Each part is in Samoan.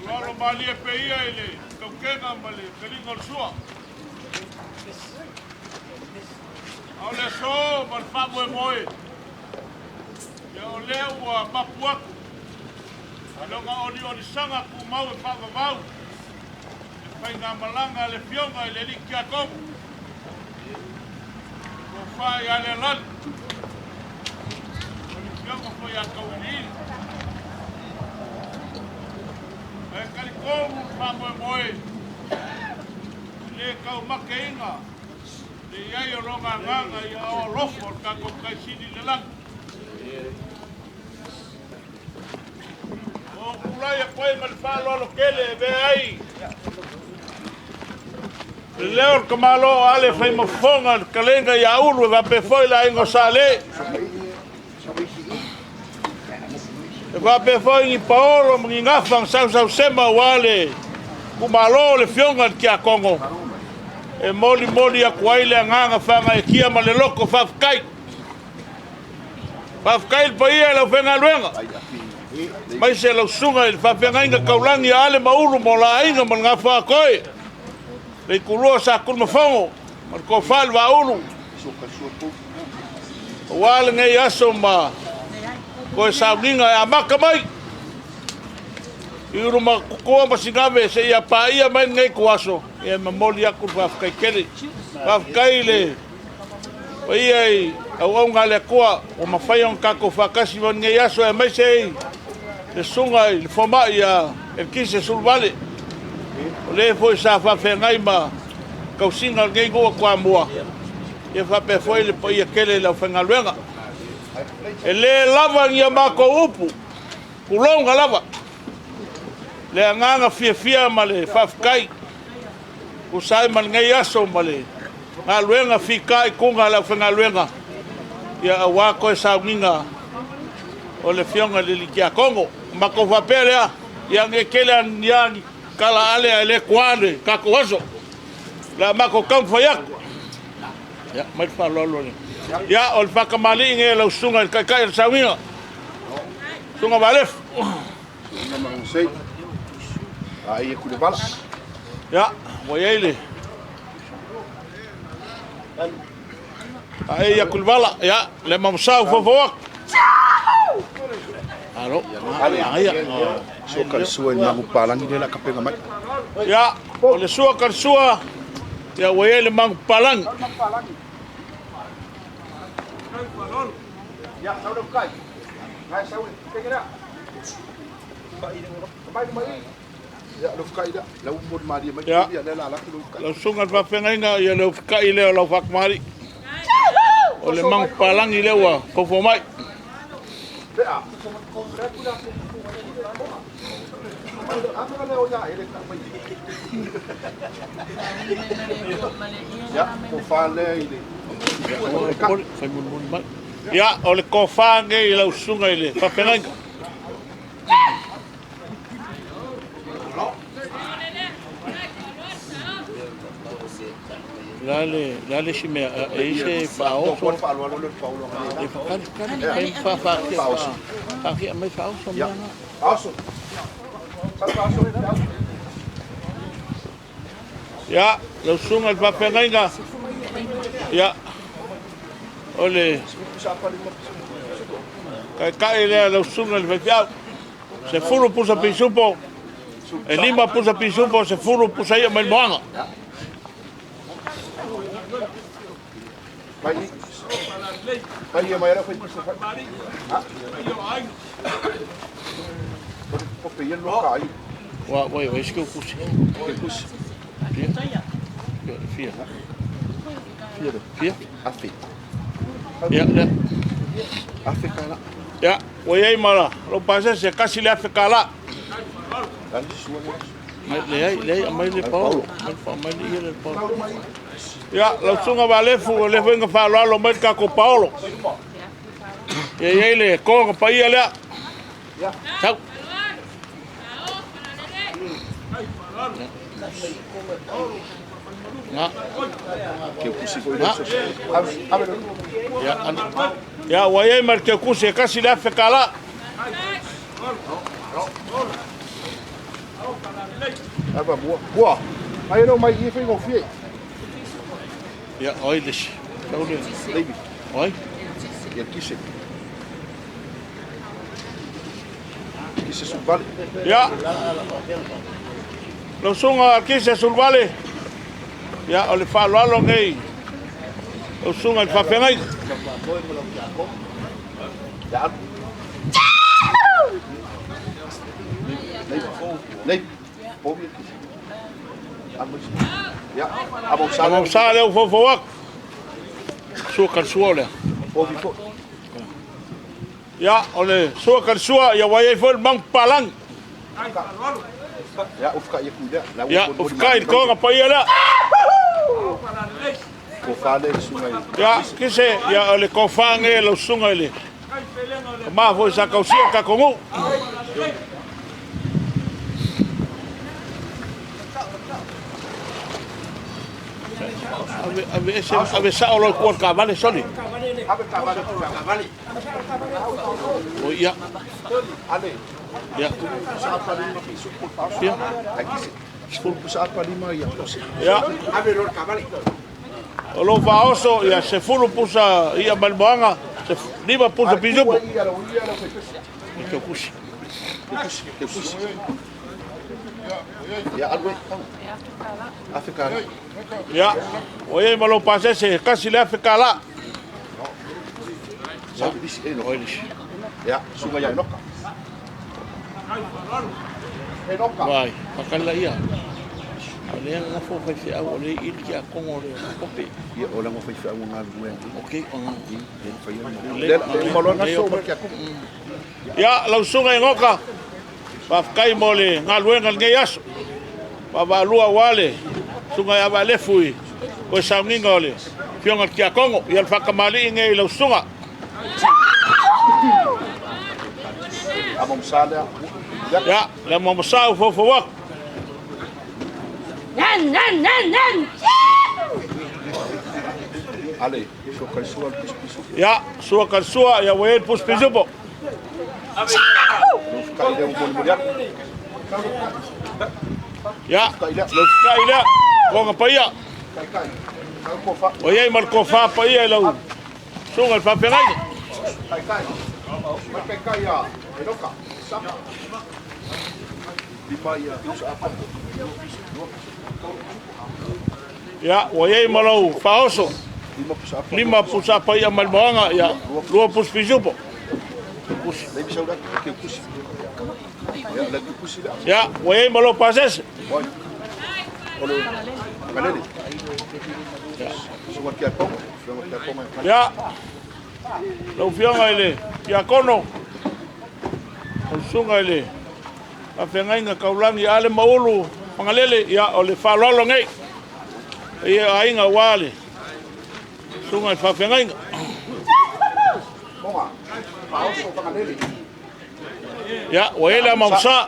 Aloalo malie pea ia i le tautega ma le taliga o le sua. A o le aso ma le faamoemoe, ia o lea ua mapu atu i lona oliolisaga tumau e faavavau le faigamalaga a le Afioga i le Alii Tiakono, le Tofa ia Lealali, o le Afioga foi ia Tauiliili. Ae talitonu le faamoemoe e le taumateina le i ai o lona agaga i aao alofa o le tatou Matai Sili i le lagi. Ua ou tulai atu ai ma le faaaloalo tele e avea ai le leo o le tamaloa o Ale Faimafofoga le fetalaiga ia Ulu e faapea foi le aiga o Sale. E faapea foi ni paolo ma ni gafa na sausausema aua le itumalo o le Afioga i le Tiakono e molimoli atu ai le agaga faagaeetia ma le loto faafetai. Faafetai i le paia i le aufaigaluega, aemaise lau susuga i le faafeagaiga taulagi a Ale ma Ulu ma o la aiga ma le Gafaatoe, le itulua o Satunumafono ma le Tofa i le Vaaulu, aua lenei aso ma toe sauniga e amata mai i Ulumotootua ma Sinave seia paia mai lenei ituaso. Ia e momoli atu le faafetai tele. Faafetai i le paia i auauna a le Atua ua mafai ona tatou faatasi mai lenei aso, aemaise ai le susuga i le fomai ia Elikise Suluvale, o le foi sa faafeagai ma tausiga o lenei nuu o Toamua, ia faapea foi le paia tele i le aufaigaluega. E le lava ni a matou upu, tulouna lava le agaga fiafia ma le faafetai tusa ai ma lenei aso ma le galuega fitaituga a le aufaigaluega, ia aua toe sauniga o le Afioga i le Alii Tiakono. Matou faapea lea, ia ne i tele ni tala ale ae le toa le tatou aso. O le a matou taumafai atu. Ia, mai le faaaloalo. Ia, o le faatamalii lenei a lau susuga i le Taitai o le sauniga, Susuga Valefo. Ia, ua i ai le aei atu i le vala, ia, le mamasau faufau atu. Malo, manaia. Sua kalisua i le magu papalagi lea o le a tapena mai. Ia, o le sua kalisua, ia ua i ai le magu papalagi. Ia, lau susuga i le faafeagaiga, ia le ufikai lea o lau faakamali'i. O le magu papalagi lea ua foufou mai. Ia, o le tofa lenei i lau susuga i le faafeagaiga. Le a le, le a le isi mea, e i ai se faaoso? E fakali, fakali, fai ma faafatia, faafatia mai faaoso mea na. Ia, lau susuga i le faafeagaiga, ia, o le taitai lea lau susuga i le faifeau. 10 pusa pisupo, e 5 pusa pisupo, 10 pusa i'a mai le moana. Ua, ua, ua, isi ke kusi. Fia? Fia. Fia? Ia, lea. Ia, ua i ai ma lou pasese, e $1,000. Mai, leai, leai, aumai le Paolo. Aumai le ia le Paolo. Ia, lau susuga Valefu, o lea foi na faaaloalo mai le tatou Paolo. Ia i ai le toga paia lea. Sau. Na. Na. Ia, alu. Ia, ua i ai ma le keukusi e $1,000. Ia, o ai le isi? Sau le. O ai? Ia, lau susuga Kise Suluvale, ia, o le faaaloalo nei, lau susuga i le faafeagaiga. Amausa lea ua foufou atu. Sua kalisua o lea. Ia, o le sua kalisua, ia ua i ai foi le magu papalagi. Ia, ufikai le toga paia lea. Ia, Kise, ia o le tofa nei lau susuga i le tama foi sa tausia tatou nuu. Ave, ave ese, ave sao loa i tua o le taavale, soli. O ia. Ia. Fia. Ia. O lou faaoso, ia 10 pusa i'a mai le moaga, 5 pusa pisupo. E tau kusi. Ia, ua i ai ma lou pasese, e $1,000. Vai, whakala ia. O lea ngafo faifeau o lea i le tiakono o le pope. Ia, o le faifeau o galulue. Ok, o ngā. Le uma loa gaso ma le tiakono. Ia, lau susuga i Goka, faafetai mo le galuega i lenei aso. Vaavaalua aua le susuga ia Vaalefu i toe sauniga o le afioga i le Tiakono. Ia le faatamalii nei i lau susuga. Amamsa lea. Ia, le amamasa ua foufou atu. Nan, nan, nan, nan. Ale, sua kalisua le pisupisu. Ia, sua kalisua, ia ua i ai le pusupisupo. Lau fukai lea ua molimoli atu. Ia, lau fukai lea, toga paia. Ua i ai ma le tofa paia i lau susuga i le faafeagaiga. Ia, ua i ai ma lou faaoso, lima pusa paia mai le moaga, ia, lua pusi pisupo. Ia, ua i ai ma lou pasese. Ia, lau Afioga i le Tiakono, lau Susuga i le Faafeagaiga Taulagi Ale Maulu Fagalele, ia, o le faaaloalo nei i aiga aua le Susuga i le Faafeagaiga. Ia, ua i ai le amaosa.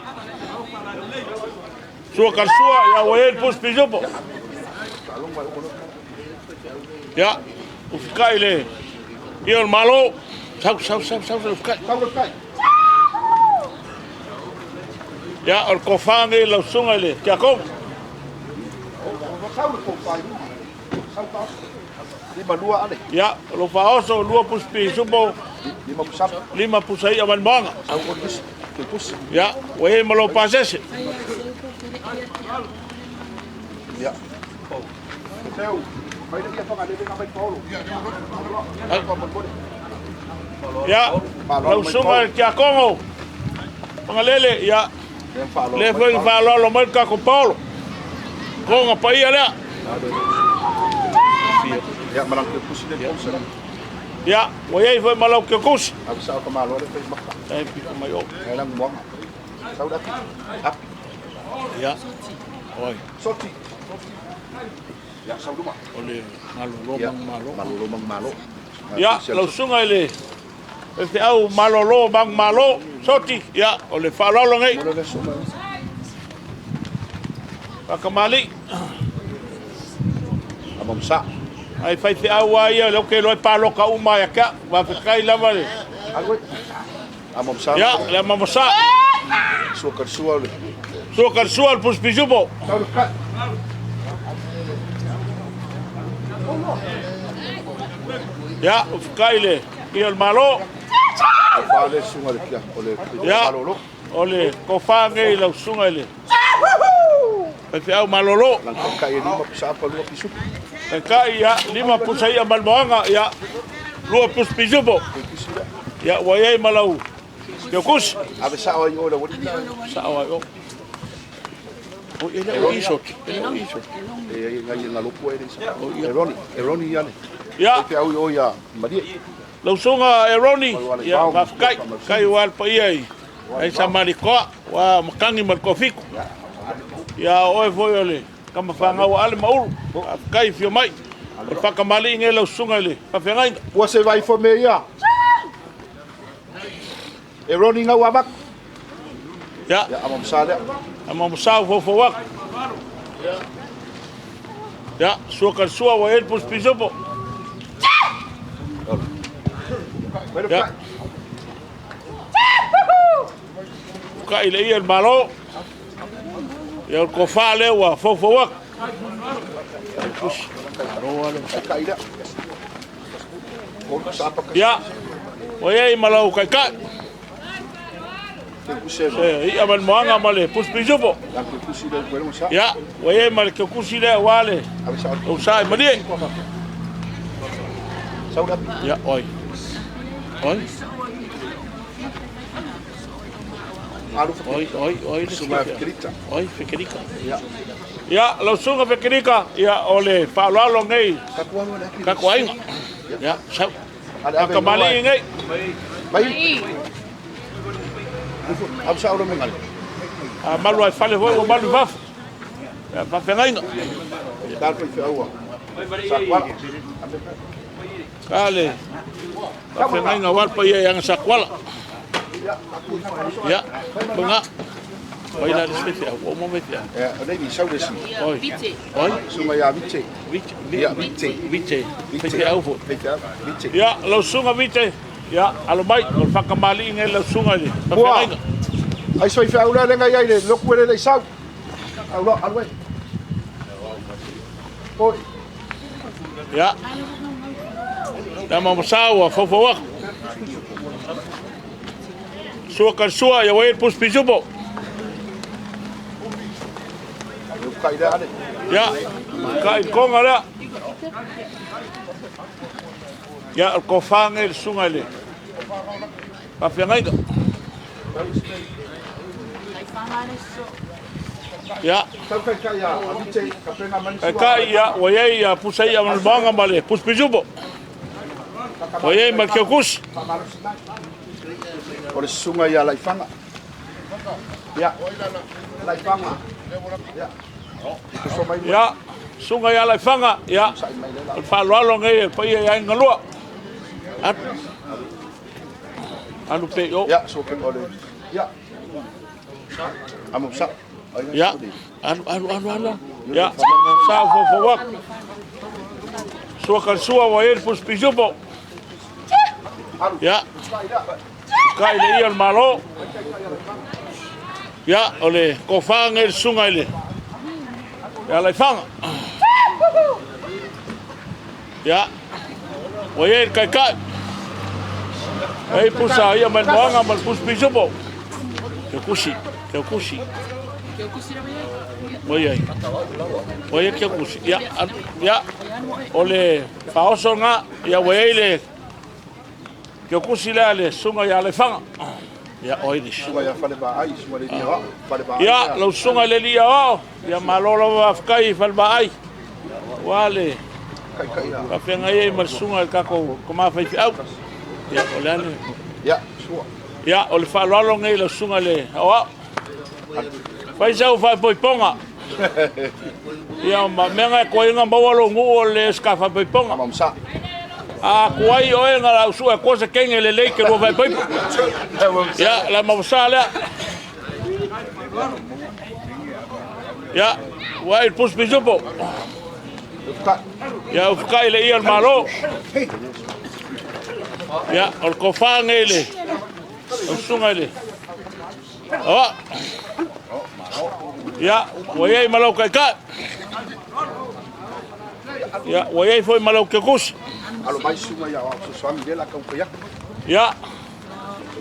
Sua kalasua, ia ua i ai le pusi pisupo. Ia, ufikai le ia o le Malo. Sau, sau, sau, sau, sau, ufikai. Ia, o le tofa nei lau susuga i le Tiakono. Ia, o lou faaoso, lua pusi pisupo, lima pusa i'a mai le moaga. Ia, ua i ai ma lou pasese. Ia, lau susuga i le Tiakono Fagalele, ia, lea foi na faaaloalo mai le tatou Paolo. Toga paia lea. Ia, ua i ai foi ma lau Kiokusi. E pito mai o. Ia, oi. O le malolo manumalo. Malolo manumalo. Ia, lau susuga i le faifeau malolo manumalo, Soti, ia, o le faaaloalo nei. Faatamalii. Amamsa. Ai faifeau lava ia, o lea ou te iloa e palota uma ia te au. Faafetai lava le... Amamsa. Ia, le amamasa. Sua kalasua le. Sua kalasua le pusi pisupo. Ia, ufikai le ia o le Malo. Tofa le susuga le kia o le Ia, malolo. o le tofa nei lau susuga i le faifeau malolo. Lang kai e lima pusa apa lua pisupo. Taitai, ia, lima pusa ia ma le moaga, ia, lua pusi pisupo. Ia, ua i ai ma lau kiokusi. Ave sao ai o le wali. Sao ai o. O e le o iso. E le o iso. E ai ngai ngalopu e le sa. E Roni, e Roni ia le. Ia, Te au o ia Marie. lau susuga e Roni, ia, faafetai. Kai ua le paia i ai sa malikoa, ua makangi ma le toafitu. Ia, o oe foi o le tama fanau a Ale ma Ulu. Faafetai fio mai. O le faatamalii nei lau susuga i le faafeagaiga. Ua se vai fo me ia. E Roni ngau amak. Ia, Ia amamsa lea. amamasau faufau atu. Ia, sua kalasua ua i ai le pusi pisupo. Ia. Fukai le ia i le Malo. Ia, o le tofa lea ua faufau atu. Pusi. Kai lea. Olu sa apa Ia, ua i ai ma lau kaikai. ke kuse. Se ia ma le moaga ma le pusi pisupo. Lang ke kusi le ko sa. Ia, ua i ai ma le kiokusi lea ua le Ave sao. lau sa i malie. Sau la. Ia, oi. Oi, Alu fa. oi, oi, oi. le Suga silafia. Fekelita. Oi, Fekelika. Ia. Ia, lau susuga Fekelika, ia, o le faaaloalo nei Kaku alu le api. kako aiga. Ia, sau. Ale ave. Faatamalii nei. Mai. Ave sao lo mengal. A malu ai fale foi ua malu i fafo. Ia, faafeagaiga. Tal foi fe aua. Sa kwala. Ka le faafeagaiga ua le paia i Agasakuala. Ia, puga. Oi la le faifeau, ua uma faifeau. Ya, o nei sau le si. Oi. Oi, Sunga ia Vite. Vite, Ia Vite, Vite. Vite, faifeau foi. Vite. Vite. Ia, lau susuga Vite, ia, alo mai, o le faatamalii nei lau susuga i le Ua. faafeagaiga. Ai soi fe aula le ngai ai le loku ele le sau. Aula alu ai. Oi. Ia, le amamasau ua faufau atu. Sua ka sua, ia ua i ai le pusi pisupo. Ia, ka i konga lea. Ia, o le kofa nei le susuga i le faafeagaiga. Ia, kai ia, ua i ai ia pusa ia ma le moaga ma le pusi pisupo. Ua i ai ma le keukusi. O le susuga ia Laifaga. Ia, Laifaga. Ia. Ia, susuga ia Laifaga, ia, o le faaaloalo nei e paia i aiga lua. Alu. Alu pe i o. Ia, so pe o le. Ia. Amo sa. Ia, alu, alu, alu, alu. Ia, sa fofo aku. Sua ka sua ua i le pusi pisupo. Ia, kai le ia o le Malo. Ia, o le kofa nei le susuga i le Alaifaga. Ia, ua i ai le kaikai. Ei pusa ia mai le moaga ma le pusi pisupo. Keukusi, keukusi. Ua i ai. Ua i ai keukusi. Ia, ia, o le faaoso lena, ia ua i ai le keukusi lea le susuga ia Alaifaga. Ia, o ai le Susuga ia Falevaai, susuga le Alii Aoao, Falevaai. Ia, lau susuga i le Alii Aoao, ia malo lava faafetai i Falevaai, aua le faafeagai ai ma le susuga i le tatou tama faifeau. Ia, o le a le... Ia, sua. Ia, o le faaaloalo lenei i lau susuga i le Aoao. Fai sau faaipoipoga. Ia, ma mea na e tuai maua lou nuu o le ska faaipoipoga. A tuai oe na lau sua e koa se kenge lelei ke lua faaipoipo. Ia, la mawasa lea. Ia, ua i pusi pisupo. Ia, ufukai le ia o le Malo. Ia, o le kofa nei le, o susuga i le Aoa. Ia, ua i ai ma lau kaikai. Ia, ua i ai foi ma lau kekusi. Alo mai susuga ia au sosoagi le la kau paiak. Ia,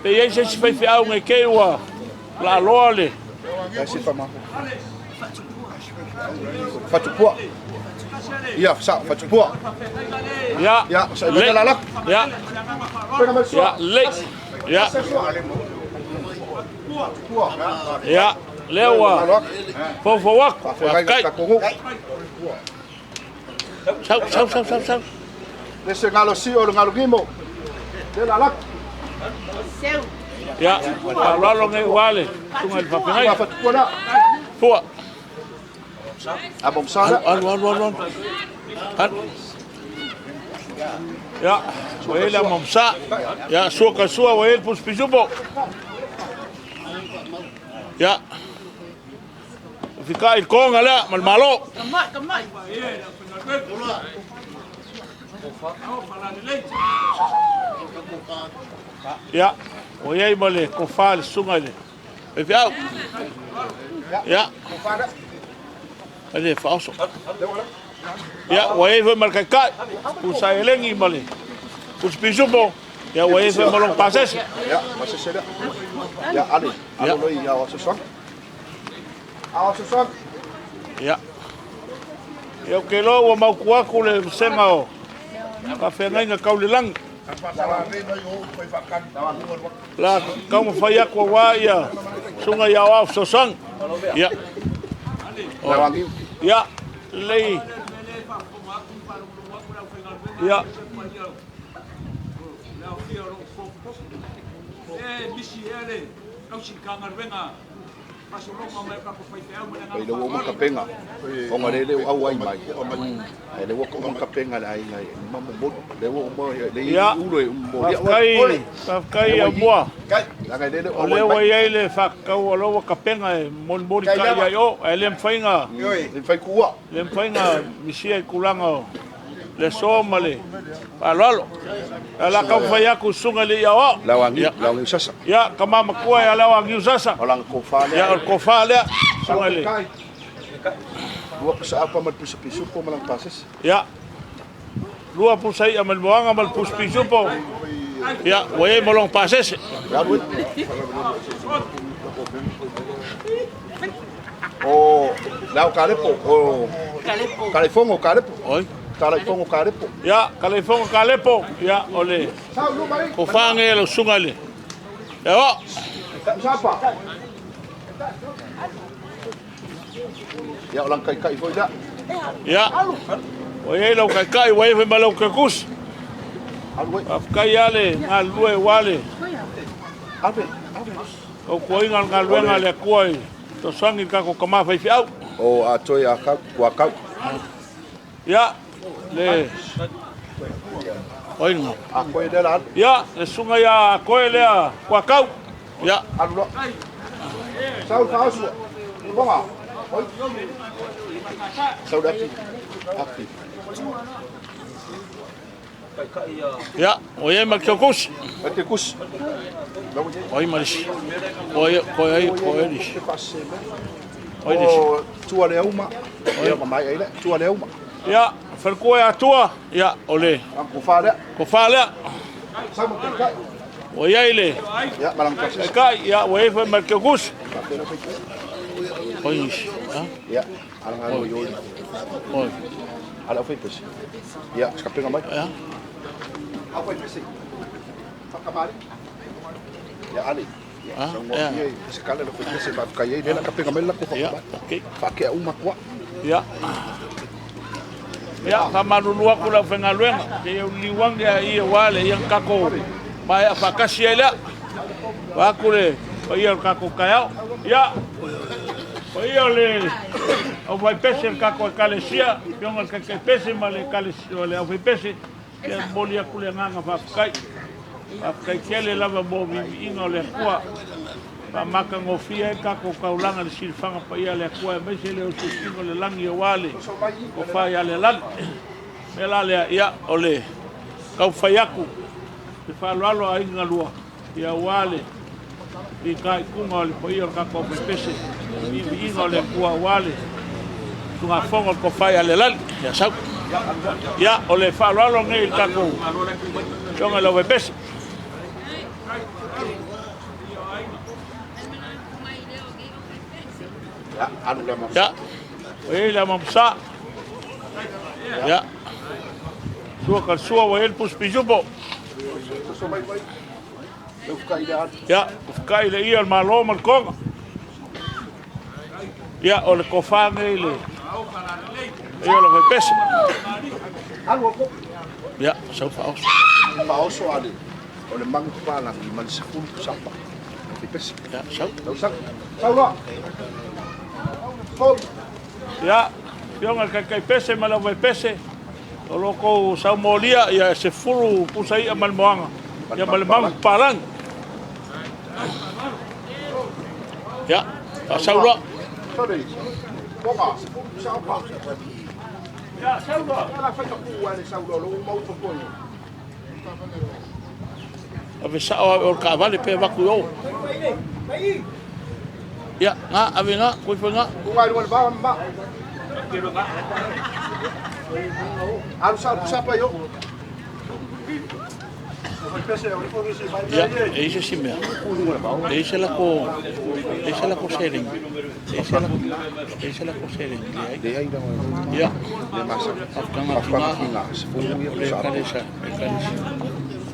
pe i ai se isi faifeau nei kei ua laaloa le... Ia se whama. Fatupua. Ia, sa, fatupua. Ia, Ia, sa, le la la. Ia, ia, lei. Ia. Ia, lea ua foufou atu. Faafetai. Sau, sau, sau, sau, sau. Le se galo si o le galo gimo. Le la la. Ia, faaaloalo nei ua le susuga i le faafeagaiga. Fua. Alu, alu, alu, alu. Alu. Ia, ua i ai le amamasa. Ia, sua ka sua, ua i ai le pusi pisupo. Ia, fika'i le koga lea ma le Malo. Ia, ua i ai ma le tofa le susuga i le faifeau. Ia, le faaoso. Ia, ua i ai foi ma le kaikai, pusa elegi ma le pusi pisupo. Ia, ua i ai foi ma lona pasese. Ia, pasese lea. Ia, ale, ale loi ia o sosogi. A o sosogi. Ia. Ia, ou te iloa ua mautu atu le vasega o faafeagaiga tau le lagi. La taumafai atu aua ia susuga i aoao fesoasoani. Ia. Ia, lelei. Ia. Ai le ua uma kapenga ona le le au ai mai. Ai le ua uma kapenga le aiga e mamomoli. Le ua uma le Ia, ulo e umoli. faafetai, faafetai Aumua. Langa le le O lea ua i ai le faakau o ua kapenga e molimoli kai ai o, ae le mafai na Le fai kuua. le mafai na misia i tulaga o le aso ma le faaaloalo. Ae o le a taumafai atu susuga i le Aoao. Lau angi, Ia, lau angi sasa. ia tama matua ia lau angiu sasa. O langa kofa Ia, lea. o le kofa lea, susuga i le... Lua pusa apa ma le pusa pisupo ma langa pasese. Ia, lua pusa i'a ma le moaga ma le pusi pisupo. Ia, ua i ai ma lona pasese. O le ao Kalepo, o Kalaifogo Kalepo. Oi. Kalaifogo Kalepo. Ia, Kalaifogo Kalepo. Ia, o le tofa nei a lau susuga i le Ia o. Sapa. Ia, o lana taitai foi lea. Ia, ua i ai lau taitai, ua i ai foi ma lau kekusi. Faafetai lava le galulue aua le tautuaina o le galuega a le Atua i fesoasoani i le tatou tama faifeau. O Atoe Akau, Kuakau. Ia, le oi lena. Atoe lea la alu. Ia, le susuga ia Atoe lea Kuakau. Ia. Alu loa. Sau le faaoso. Ponga. Oi. Sau le api. Api. Ia, ua i ai ma le Kiokusi. Ma le Kiokusi. Oi ma le isi. Oi, oi, oi, oi le isi. Oi le isi. O tua le auma. Ia ma mai ai le tua le auma. Ia, faletua ia tua. Ia, o le kofa lea. Kofa lea. Sau ma taitai. Ua i ai le Ia, ma lana taitai. Ia, ua i ai foi ma le Kiokusi. Oi isi. Ia, ala ngā oi. Oi. Ala au pesi. Ia, skapenga mai. Ia. Au pesi. Whakamari. Ia, ale. Ah, Sau ngō ia, se kale lo pesi ma kai ai le la kapenga mai la ko Ia, whakamari. okei. Whakea uma kua. Ia. Ia, faamalulu atu le aufaigaluega, seia uliu ane a ia aua le ia na tatou maea faatasi ai lea. Vaeatu le paia o le tatou taeao. Ia, paia o le aufaipese o le tatou Ekalesia, Afioga i le Taitaipese ma le Ekalesia o le aufaipese, ia e momoli atu le agaga faafetai. Faafetai tele lava mo viiviiga o le Atua. Faamatagofie ai le tatou taulaga i le silafaga paia a le Atua aemaise le osiosiga o le lagi aua le tofa ia Lealali. O le mea la lea, ia, o le taumafai atu i le faaaloalo a aiga galua, ia aua le fitaituga o le paia o le tatou aufaipese, viiviiga o le Atua aua le usugafono a le tofa ia Lealali. Ia sau. Ia, o le faaaloalo lenei i le tatou afioga i le aufaipese. Ia, ua i ai le amamasa. Ia, sua ka sua ua i ai le pusi pisupo. Ia, ufukai le ia o le Malo ma le Toga. Ia, o le tofa nei le ia o le faipese. Ia, sau faaoso. Faaoso ale. O le magu papalagi ma le 10 sapa. Faipese. Ia, sau. Sau sau. Sau loa. Fou. Ia, afioga i le Taitaipese ma le aufaipese, o lo outou saumolia, ia e 10 pusa i'a ma le moaga, ia ma le magu papalagi. Ia, faasau loa. Sorry. Ponga, 10 pusa apa. Ia, sau loa. Ia la whaika pū ale sau loa, lo mau topoi. Ave sao ave o le taavale pe avatu i o. Ia, nga, ave nga, koe foi nga. Unga i lunga le vaoa ma. Alu sa pusa pa yo. Ia, e i se isi mea. E i se lako, e i se lako seleni. E i se lako, e i se lako seleni, leai. Leai la. Ia. Le masa. Afkanga kinga. Kinga, sefulu ia O le pusa apa. ekalesa, ekalesa.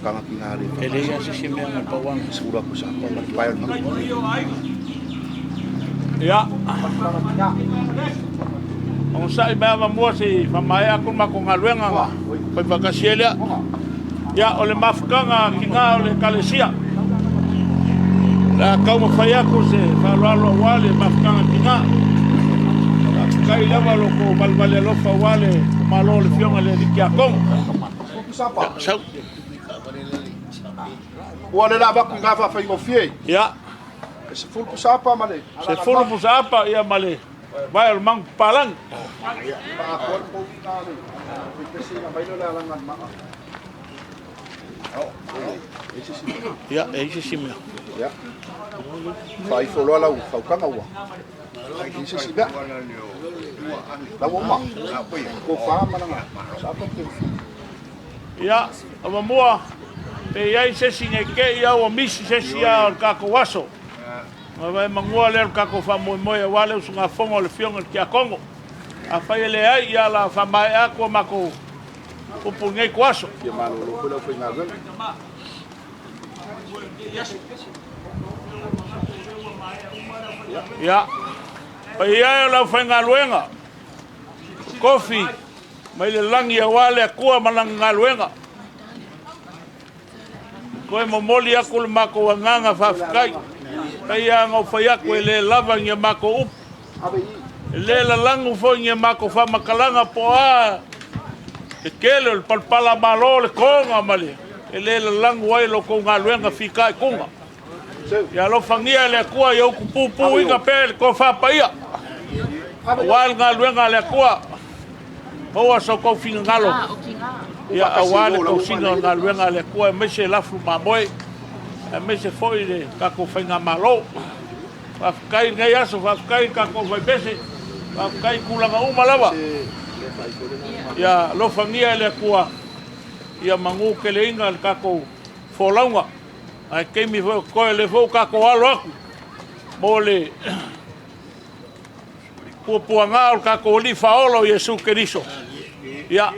Kanga kinga le. E leai lava se isi mea na pau ana. Sefulu pusa apa ma le pae o le magu. Ia. Onosai mai avamua se i faamaea atu le matou galuega na fai faatasi ai lea. Ia, o le mafutaga tina o le Ekalesia. O le a taumafai atu se faaaloalo aua le mafutaga tina. Faafetai lava lo outou valevale alofa aua le malo o le Afioga i le Alii Tiakono. Ia, sau. Ua le la avatu i ngā faafaigofie. Ia. E 10 pusa apa ma le. 10 pusa apa ia ma le vae o le magu papalagi. Ia, faaatoa le povi ngā le. Pese ina mai le alanga maa. Ia, e i se isi mea. Ia. Faaifo loa lau faukanga ua. E i se isi mea. Lau oma. Ko wha mana ngā. Sa apa te. Ia, avamua. Pe i ai se isi ne i te i a ua misi se isi a o le tatou aso. Ona vaemagua lea o le tatou faamoemoe aua le usugafono a le Afioga i le Tiakono. Afai e leai, ia o le a faamaea atu a matou upu i lenei ituaso. Fia malolo foi le aufaigaluega. Ia, paia e o le aufaigaluega, tofi mai le lagi aua le Atua ma Lana galuega. Toe momoli atu le matou agaga faafetai. Pei lava ona ou fai atu e le lava ni a matou upu, e le lalagu foi ni a matou faamatalaga po o a le tele o le palapala malo, le toga ma le... e le lalagu ai lo outou galuega fitaituga. Ia alofagia e le Atua ia utupupuina pea le tofa paia aua le galuega a le Atua. Maua so outou finagalo ia aua le tausiga o le galuega a le Atua, aemaise lafu mamoe, aemaise foi le tatou faigamalo. Faafetai i lenei aso, faafetai i le tatou vaivese, faafetai i tulaga uma lava. Ia alofagia e le Atua ia manuteleina le tatou folauga. Ae taimi foi o totoe, o lea foi ua tatou alo atu mo le puapuaga o le tatou Alii Faaola o Iesu Keriso. Ia,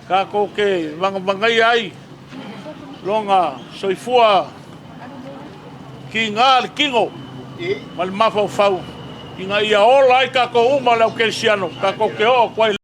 tatou te vagavagaia ai lona soifua kiga le tino ma le mafaufau ina ia ola ai tatou uma le au kerisiano tatou te oo atu ai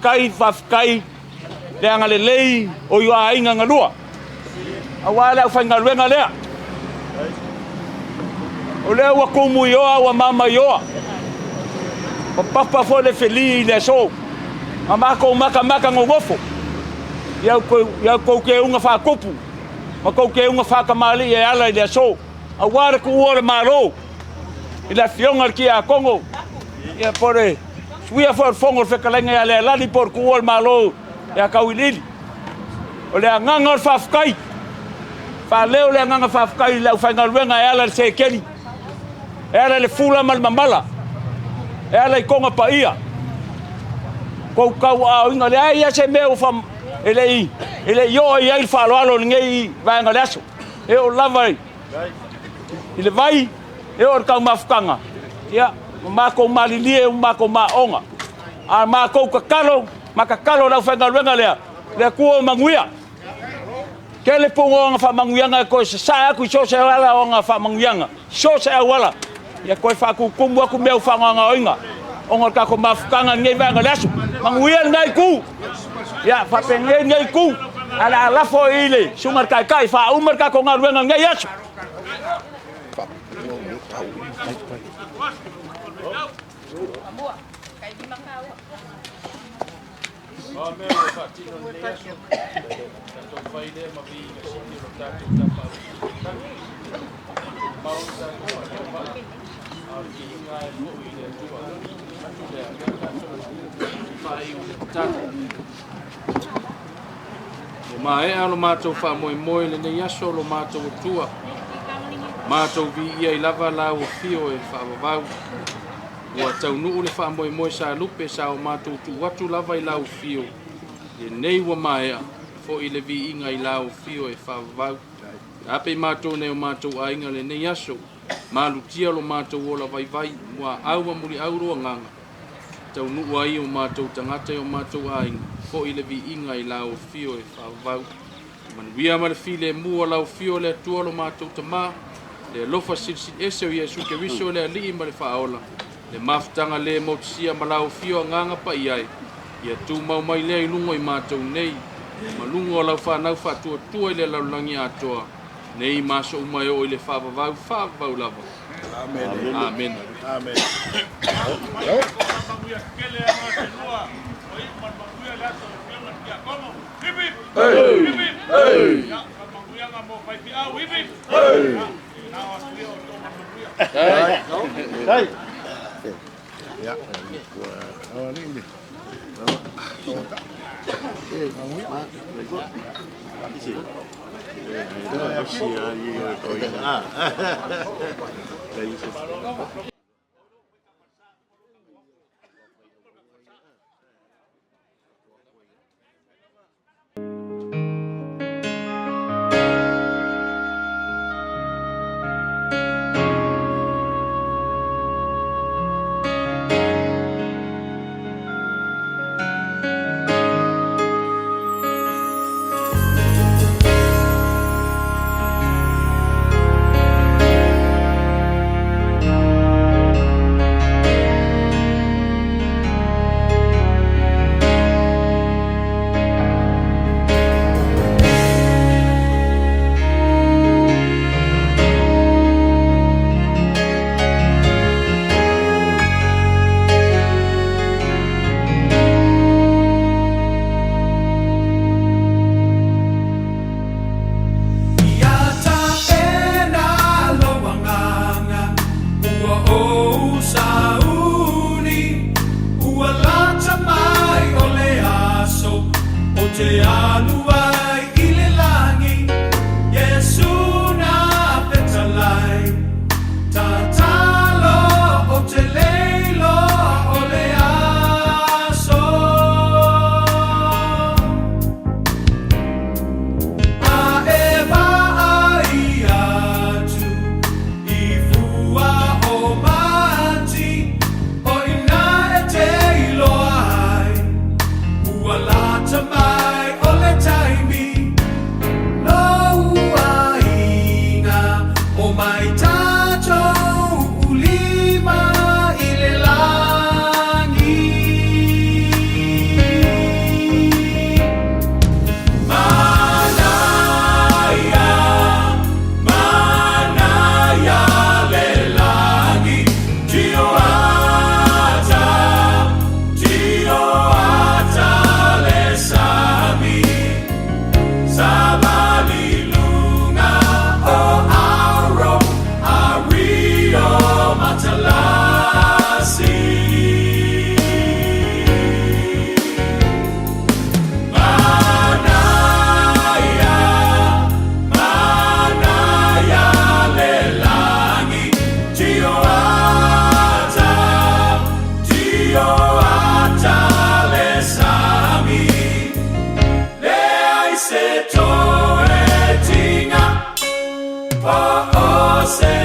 Faafetai, faafetai le agalelei o i aiga na lua, aua le aufaigaluega lea. O lea ua tumu i oa ua mama i oa, papapa foi le feli i le aso, ma matou matamata nonofo i a outou keuga faatupu ma tou keuga faatamalii e ala i le aso, aua le tuua o le Malo i le Afioga i le Tiakono, ia po o le Suia foi o le Fono o le Fetalaiga ia Lealali po o le tuua o le Malo ia Tauiliili. O le agaga o le faafetai, faaleo le agaga faafetai i le aufaigaluega e ala i le sekeli, e ala i le fula ma le mamala, e ala i toga paia, tou tauaaoina. E leai lava se mea e le i oo i ai le faaaloalo i lenei vaega o le aso. E oo lava i le vai, e oo i le taumafutaga, ia, ua matou malilie ua matou maona. A matou tatalo ma tatalo i le aufaigaluega lea, le Atua o manuia. Tele puga o ana faamanuiaga e toe sasaa atu i so o se ala o ana faamanuiaga, so o se auala, ia toe faatutumu atu mea ua faagaogaoina ona o le tatou mafutaga i lenei vaega o le aso. Manuia lena itu, ia faapenei lenei itu, ae o le a lafo i le susuga i le Taitai e faauma le tatou galuega i lenei aso. O a mea ua faatino i lenei aso, tatou fai lea ma viiga sili o lo tatou Tapaau i le lagi. E mau lo tatou faatauvaa, a o le viiga lava e foi i le Atua. Ona manatu lea, o lea tatou faaiu i le tatalo. Ua maea lo matou faamoemoe i lenei aso lo matou Atua, matou viia ai lava lau afio e faavavau. Ua taunuu le faamoemoe sa lupe sa o matou tuu atu lava i lau afio, lenei ua maea foi le viiga i lau afio e faavavau. Taape i matou nei o matou aiga lenei aso, malutia lo matou ola vaivai, muaau ma muliau lo agaga, taunuu ai o matou tagata i o matou aiga, foi le viiga i lau afio e faavavau. Manuia ma le filemu o lau afio le Atua lo matou Tama, le alofa silisili ese o Iesu Keriso le Alii ma le Faaola, le mafutaga le motusia ma lau afio Agaga Paia e, ia tumau mai lea i luga o i matou nei, ma luga o lau fanau faatuatua i le lalolagi atoa, nei ma aso uma e oo i le faavavau, faavavau lava. Amene. Ia tapena lou agaga, ua ou sauni, ua lata mai o le aso ou te alu ai i le lagi. Iesu na fetalai, tatalo ou te le iloa o le aso. A e vaai atu i fua o mati, o i ina e te iloa ai, ua lata mai o le taimi, lou aiga, omai tatou ulima i le lagi. Manaia, manaia le lagi, tio ata, tio ata le sami, savali luga o auro ari o matalasi. Manaia, manaia le lagi, tio ata, tio ata le sami, leai se toetiga, po o se